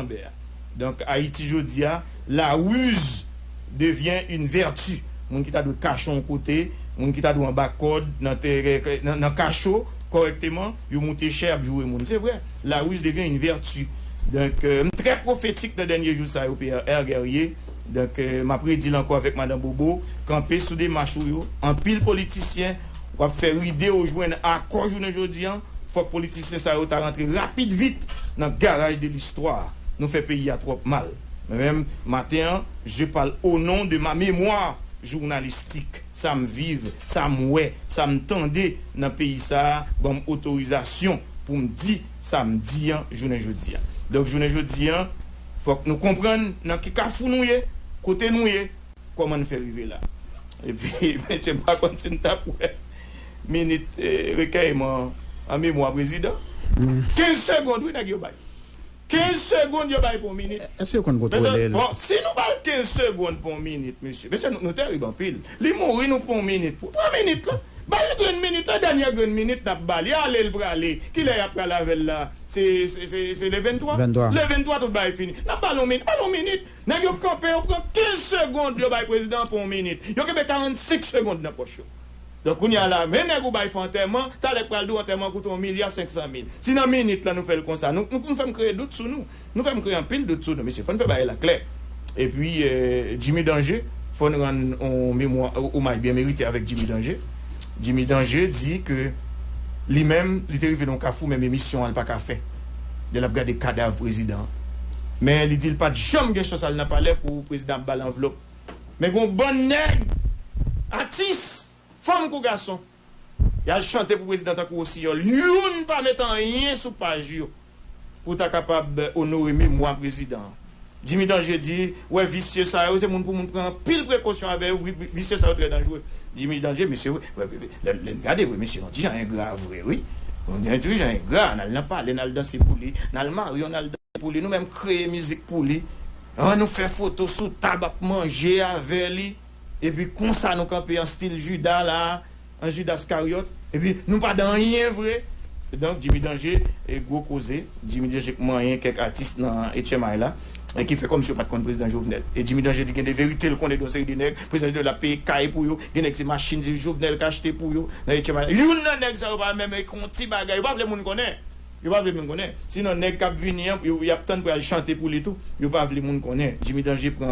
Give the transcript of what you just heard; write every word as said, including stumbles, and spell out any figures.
Lambert. Donk, Ayiti jodi a, la ruse devient une vertu. Moun ki ta dwe kache yon kote, moun ki ta dwe anba kòd, nan, nan, nan kacho, kòrèkteman, yo moute chè, y ap joure moun. Se vre, la ruse devient une vertu. Donk, euh, m trè pwofetik nan dènye jou sa yo, P R Guerrier. Donk, euh, m ap redi l ankò avèk Madan Bobo, kanpe sou demach ou yo. Anpil politisyen w ap fè ride yo jwenn akò jounen jodi an. Fòk politisyen sa yo ta rantre rapid vit nan garaj de listwa. Nou fè peyi a twòp mal. Mwen menm, maten an, je parle au nom de ma mémoire journalistique. Sa m viv, sa m wè, sa m tande nan peyi sa a, ban m otorizasyon pou m di sa m di an jounen jodi an. Donk, jounen jodi an, fòk nou konprann nan ki kafou nou ye, kote nou ye, kòman n fè rive la. Epi, mesye, m pa konn si n t ap wè minit, eh, rekèyman an memwa prezidan. Kenz segonn, wi, nèg yo bay. Kenz segonn yo bay pou yon minit. Èske yo konn kontwole l? Bon, si nou ba l kenz segonn pou yon minit, mesye, mesye, nou, nou terib anpil. Li mouri, nou pran yon minit pou, pran minit la. Ba l grenn minit la, dènye grenn minit n ap ba li. Ale l prale. Kilè y ap pral avè l la? Se, se, se, se le venntwa? Venntwa. Le venntwa, tout bagay fini. N ap ba l yon minit. Ba l yon minit. Nèg yo kanpe, yo pran kenz segonn, yo bay prezidan pou yon minit. Yo kenbe karannsenk segonn nan pòch yo. Donk, kounye a la, men nèg ou bay fè antèman, talè k pral di w antèman koute yon milya senk san mil. Si nan minit la nou fè l konsa, nou, nou, nou fè m kreye dout sou nou. Nou fè m kreye anpil dout sou nou, mesye. Fò n fè bagay la klè. Epi, eh, Jimmy Danger, fò n rann yon memwa, omaj byen merite avèk Jimmy Danger. Jimmy Danger di ke li menm, li te rive nan yon kafou, menm emisyon an, li pa ka fè. Lè l ap gade kadav prezidan an. Men li di l pa t janm gen chans al nan palè pou prezidan ap ba l anvlòp. Men gen yon bann nèg, atis, fanm kou gason, y al chante pou prezidan tankou wosiyòl. Youn pa met anyen sou paj yo pou ta kapab onore memwa prezidan an. Jimmy Danger di, wè, visye sa yo, se moun pou moun pran anpil prekosyon avè yo, vi-, vi-, visye sa yo trè danjere. Jimmy Danger, mesye, wè, wè, wè, lè, lè n gade vre, mesye, yon ti jan engra vre, wi. Yon ti jan engra, n al nan palè, n al danse pou li, n al marye, n al danse pou li, nou menm kreye mizik pou li. An, nou fè foto sou tab ap manje avè li. Epi konsa nou kanpe an stil Jida la, an Jida Iskaryòt. Epi nou pa dan anyen vre. Donk, Jimmy Danger, e gwo koze. Jimmy Danger k manyen kèk atis nan H M I la, e ki fè kòmsi yo pa t konn prezidan Jovenel. E Jimmy Danger di gen de verite l konnen de yon seri de nèg, prezidan Jovenel ap peye kay pou yo, gen nèg se machin Jovenel k achte pou yo nan H M I la. Youn nan nèg sa yo pa menm ekri yon ti bagay, yo pa vle moun konnen. Yo pa vle moun konnen. Sinon, nèg k ap vini an, yo, y ap tann pou y al chante pou li tou. Yo pa vle moun konnen. Jimmy Danger pran